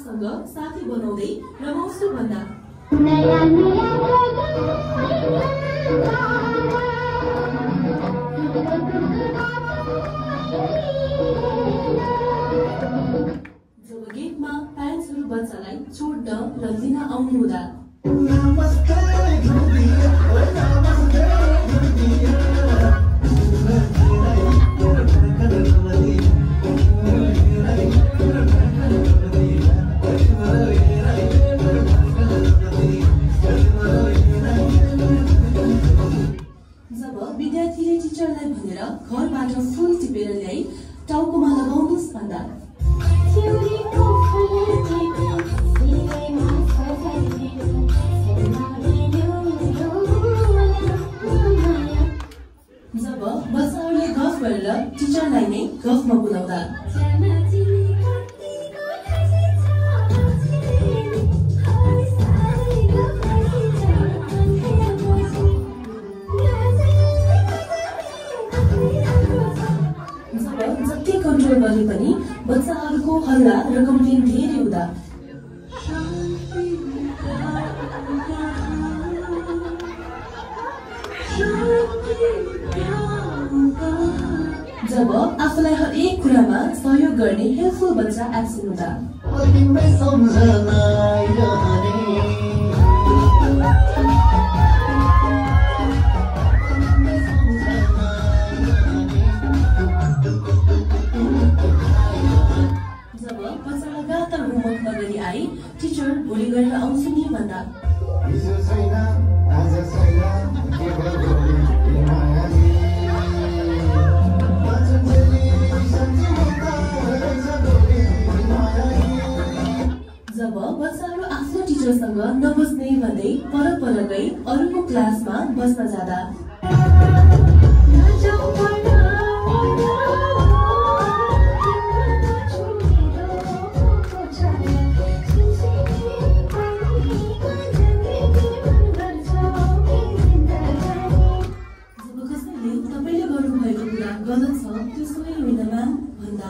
क्लाससँग साथी बनाउँदै रमाउँछु भन्दा जब गेटमा प्यारेन्ट्सहरू बच्चालाई छोड्न र लिन आउने हुँदा विद्यार्थीले टिचरलाई भनेर घरबाट फुल टिपेर ल्याई टाउकोमा लगाउनुस् भन्दा जब बच्चाहरूले गफ गरेर टिचरलाई नै गफमा बोलाउँदा जति कन्ट्रोल गरे पनि बच्चाहरूको हल्ला र कम्प्लेन धेरै हुँदा जब आफूलाई हरेक कुरामा सहयोग गर्ने हेल्पफुल बच्चा एब्सेन्ट हुँदा टिचर भोलि गरेर आउँछु नि भन्दा जब बच्चाहरू आफ्नो टिचरसँग नबस्ने भन्दै परकै अरूको क्लासमा बस्न जाँदा गलत छ त्यसो नै होइन म्याम भन्दा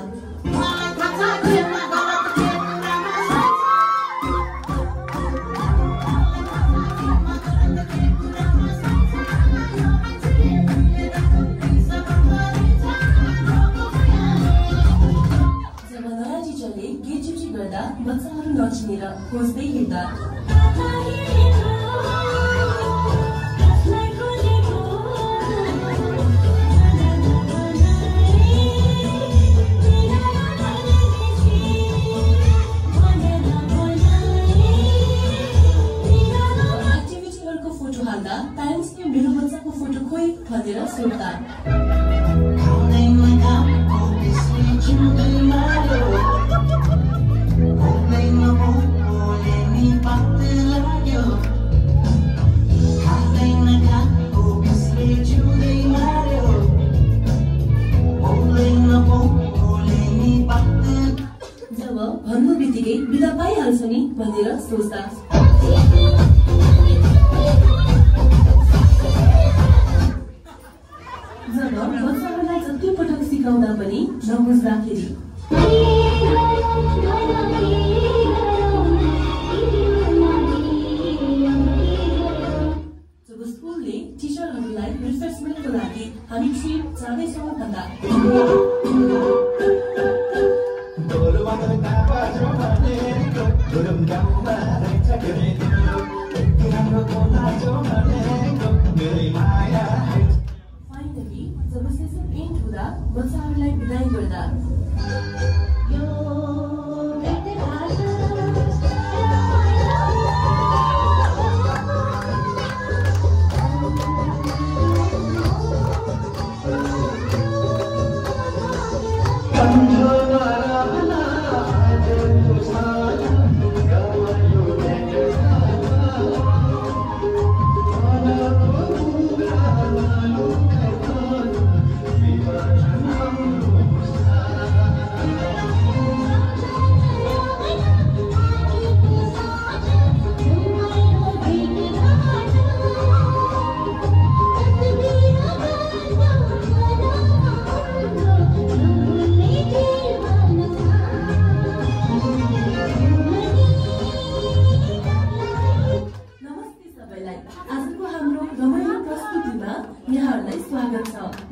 जब नयाँ टिचरले गेट ड्युटी गर्दा बच्चाहरू नचिनेर खोज्दै हिँड्दा प्यारेन्ट्सले मेरो बच्चाको फोटो खोइ भनेर सोध्दा जब भन्नु बित्तिकै बिदा पाइहाल्छ नि भनेर सोच्दा जब बच्चाहरूलाई जति पटक सिकाउँदा पनि नबुझ्दाखेरि जब स्कुलले टिचरहरूलाई रिफ्रेसमेन्टको लागि हामी ट्रिप जाँदैछौँ भन्दा जब सेसन एन्ड हुँदा बच्चाहरूलाई बिदाई गर्दा स्वागत छ।